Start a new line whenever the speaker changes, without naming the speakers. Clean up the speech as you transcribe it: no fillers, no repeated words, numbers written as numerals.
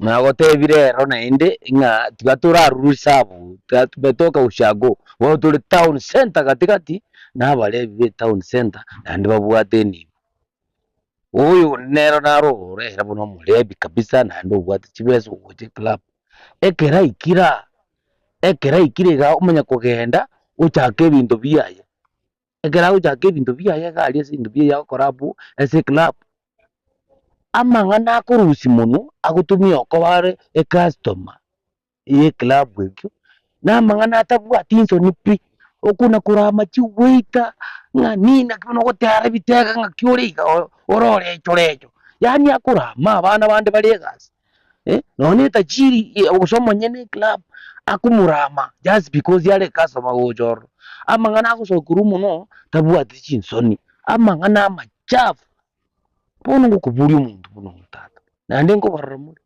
Nagotebire ero naende ng'a tiga torarure risabu, tiga tumetoka ushago, bono tore town centre gati gati, na abarebi be town centre naende babwate enibo. Oyo nero naro ore buna omorebi kabisa naende obwate chibesa ogocha eclub. Ekero aikire aa, ekero aikire igaa omanya kogenda ochake ebinto biaye. Ekero agochaka ebinto biaye iga aria ase ebinto biaye agokora abwo ase eclub, amang'ana akorusia monwe agotumia okoba are ecustomer ye eclub ekio, na amang'ana atabwati nsoni pi, okona korama chiwaiter ng'a nini naki bono ogotera ebitega ng'aki ore iga ore orecho recho, yaani akorama abana bande bare egasi. Nonya na etajiri gose omonyene eclub akomorama just because are ecustomer gocha ororo. Amang'ana agosokerwa mono tabwati chinsoni, amang'ana amachafu. Bono ngokoboria omonto buna oyo tata, naende nkobarora more.